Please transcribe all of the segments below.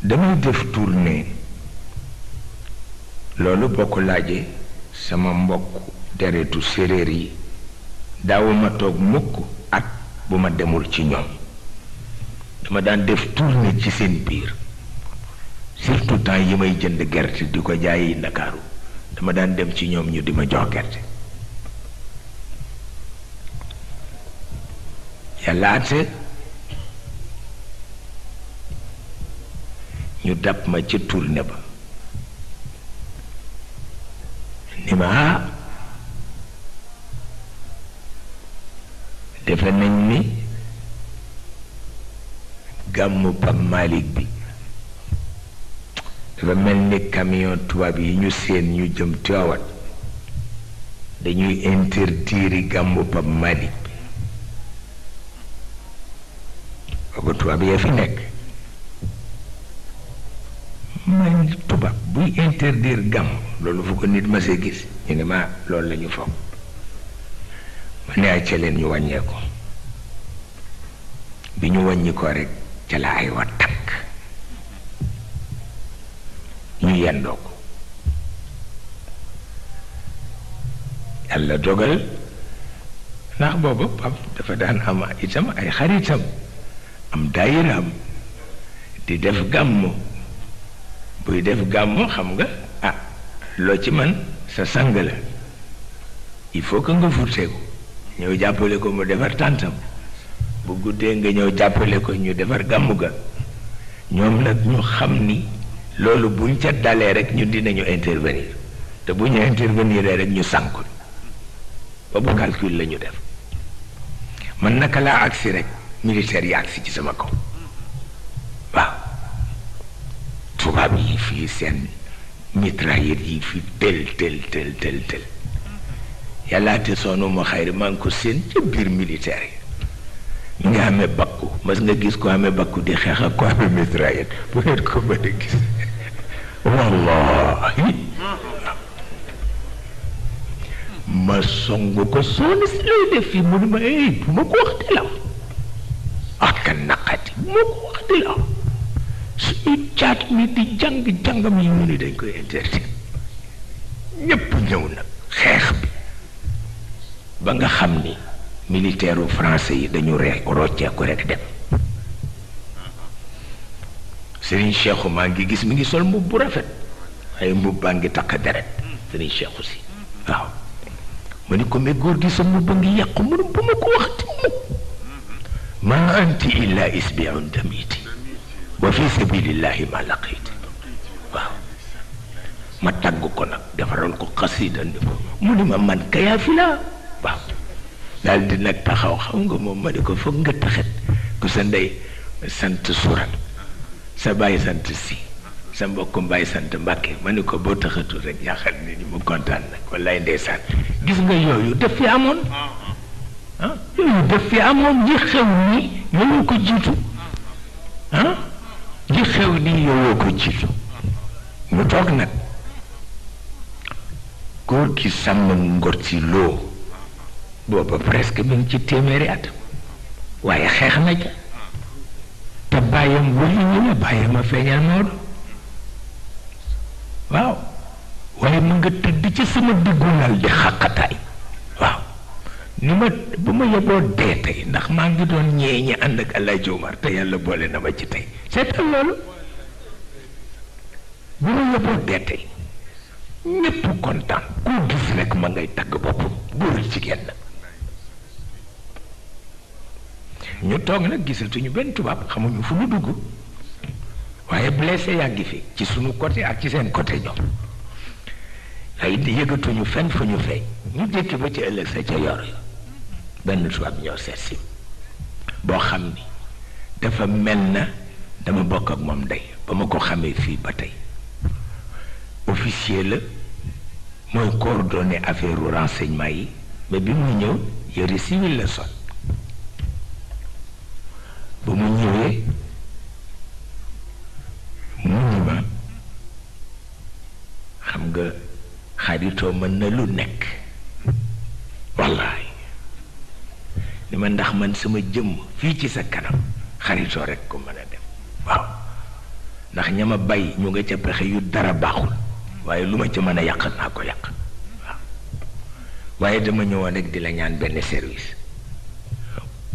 damay def tournée loolu boo ko laajee sama mbokk deretu séréer yi daawuma toog mukk at bu ma demul ci ñoom dama daan def tournée ci seen biir surtout temps yi may jënd gerte di ko jaayi Ndakaaru dama daan dem ci ñoom ñu di ma jox gerte yàlla ate ñu dab ma ci tournée ba ni ma defe nañ ni gàmmu Pape Malick bi dafa mel ni camion tubaab yi ñu seen ñu jëm Tiwaawan dañuy interdire gàmmu Pape Malick bi booba tubaab yee fi nekk man tubaab buy interdire gàmm loolu fu ko nit ma see gis ñu ne ma loolu la ñu foog ma ne ay ca leen ñu wàññee ko bi ñu wàññi ko rek ca la ay wa takk ñu yendoo ko yàlla dogal ndax booba pap dafa daan am itam ay xaritam am daayiraam di def gàmmu buy def gàmmu xam nga ah loo ci man sa sang la il faut que nga furteeku ñëw jàppale ko mu defar tàntam bu guddee nga ñëw jàppale ko ñu defar gàmmu ga ñoom nag ñu xam ni loolu buñ ca dalee rek ñu dinañu intervenir te bu ñu intervenir rek ñu sànku boobu calcul la ñu def man naka laa agsi rek militaire yi agsi ci sama kaw waaw tubaab yi fii seen mitraillette yi fi tel yàlla te soonu ma xayri maa ngi ko seen ca biir militaire yi ñu ngi amee bakku mas nga gis ko amee bakku di xeex ak ko amee mitraillette bu ngeen ko mën a gis wallahi ma songu ko sooni si looy def fii mu ne ma bu ma ko wax di la ak naqati bu ma ko wax di la suñu caat mi di jàngam yi mu ni dañ koy interdit ñépp ñëw nag xeex bi ba nga xam ni militaire u français yi dañu rocceeku rek dem Serigne Cheikhou maa ngi gis mi ngi sol mbubb bu rafet waaye mbubb baa ngi takk deret Serigne Cheikhou si waaw ma ni ko mais góor gi sa mbubb ngi yàqu mu ne bu ma ko waxati mukk ma anti illa isbi'un damiti wa fi sabilillahi ma laqiti waaw ma tagg ko nag defaral ko xasida ni ko mu ni ma man kayaa fi laa waaw daal di nag taxaw xam nga moom ma ni ko foog nga taxet ku sa ndey sant surat sa bàyyi sant si sa mbokku mbaay sant Mbàkke ma ni ko boo taxatul rek yaaxal ni ni mu kontaan nag wallaay ndeysaan gis nga yooyu daf fi amoon yooyu daf fi amoon ñi xew ni yooyu ko jiitu ñi xew ni yooyu ko jiitu mu toog nag góor gi sàmm ngor ci loo booba presque mi ngi ci téeméeri at waaye xeex na ca te bàyyam wali ñu la bàyyam a feeñal Maodo waaw waaye mu nga tëdd ci sama diggu lal di xaqataay waaw ni ma bu ma yeboo dee tey ndax maa ngi doon ñee ñi ànd ak Alaaji Umar te yàlla boole na ma ci tey seetal loolu bu ma yeboo dee tey ñépp kontaan koo gis rek ma ngay tagg boppam góor jigéen na ñu toog nag gisatuñu benn tubaab xamuñu fu ñu dugg waaye blessé yaa ngi fi ci sunu côté ak ci seen côté ñoom ay yëgatuñu fenn fu ñu feeñ ñu jékki ba ci ëllëg sa ca yor yo benn tubaab ñoo seet si boo xam ni dafa mel na dama bokk ak moom day ba ma ko xamee fii ba tey officier la mooy coordonné affaire renseignement yi mais bi mu ñëw yëre civil la sol ba mu ñëwee mu ni ma xam nga xaritoo mën na lu nekk wallaay ni ma ndax man sama jëmm fii ci sa kanam xaritoo rek ko mën a def waaw ndax ñama bay ñu nga ca pexe yu dara baaxul waaye lu ma ca mën a yàq naa ko yàq waaw waaye dama ñëwoon rek di la ñaan benn service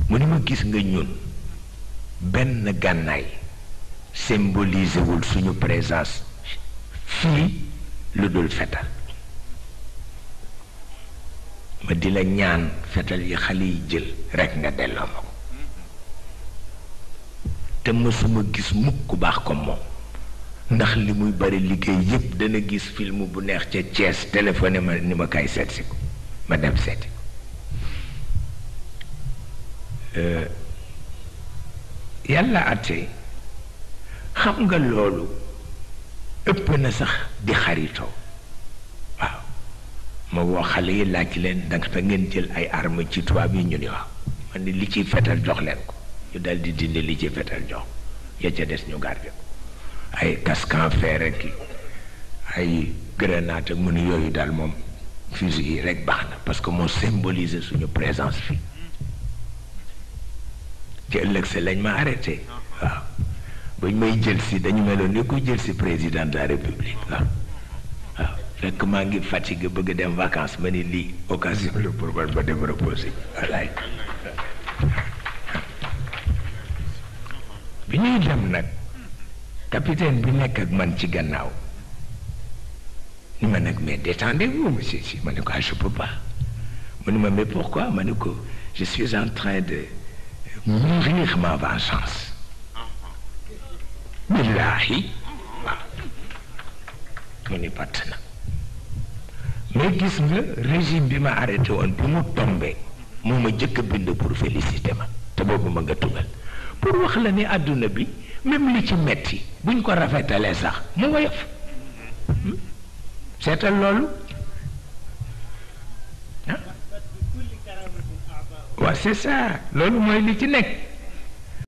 mu ni ma gis nga ñun benn gànnaay symbolisé wul suñu présence fii lu dul fetal ma di la ñaan fetal yi xale yi jël rek nga delloo ma ko te mësuma gis mukk ku baax comme moom ndax li muy bari liggéey yépp dana gis film bu neex ca Thiès téléphoné ma ni ma kay seetsi ko ma dem seeti ko yàlla àtte xam nga loolu ëpp na sax di xaritoo waaw ma woo xale yi laaj leen ndax da ngeen jël ay armes ci tubaab yi ñu ni waaw man ni li ciy fetal jox leen ko ñu dal di dindi li ciy fetal jox ya ca des ñu garde ko ay casque en fer rek ay grenade ak mu ni yooyu daal moom fusil yi rek baax na parce que moo symboliser suñu présence fii ci ëllëg sa lañ ma arrêté waaw bañ may jël si dañu meloon ni ko jël si président de la république waaw waaw fekk maa ngi fatigué bëgg dem vacances ma ni lii occasion la pour man ba dem reposer wallaay bi ñuy dem nag capitaine bi nekk ak man ci gannaaw ni ma nag mais détendez-vous monsieur si ma ne ko je peux pas mu ne ma mais pourquoi ma ne ko je suis en train de mûrir ma vengeance billahi waaw mu ni patt na mais gis nga régime bi ma arrêté woon bi mu tombé moo ma jëkk a bind pour féliciter ma te boobu ma nga tugal pour wax la ni àdduna bi même li ci metti buñ ko rafetalee sax mu woyof seetal loolu ah waaw c'est ça loolu mooy li ci nekk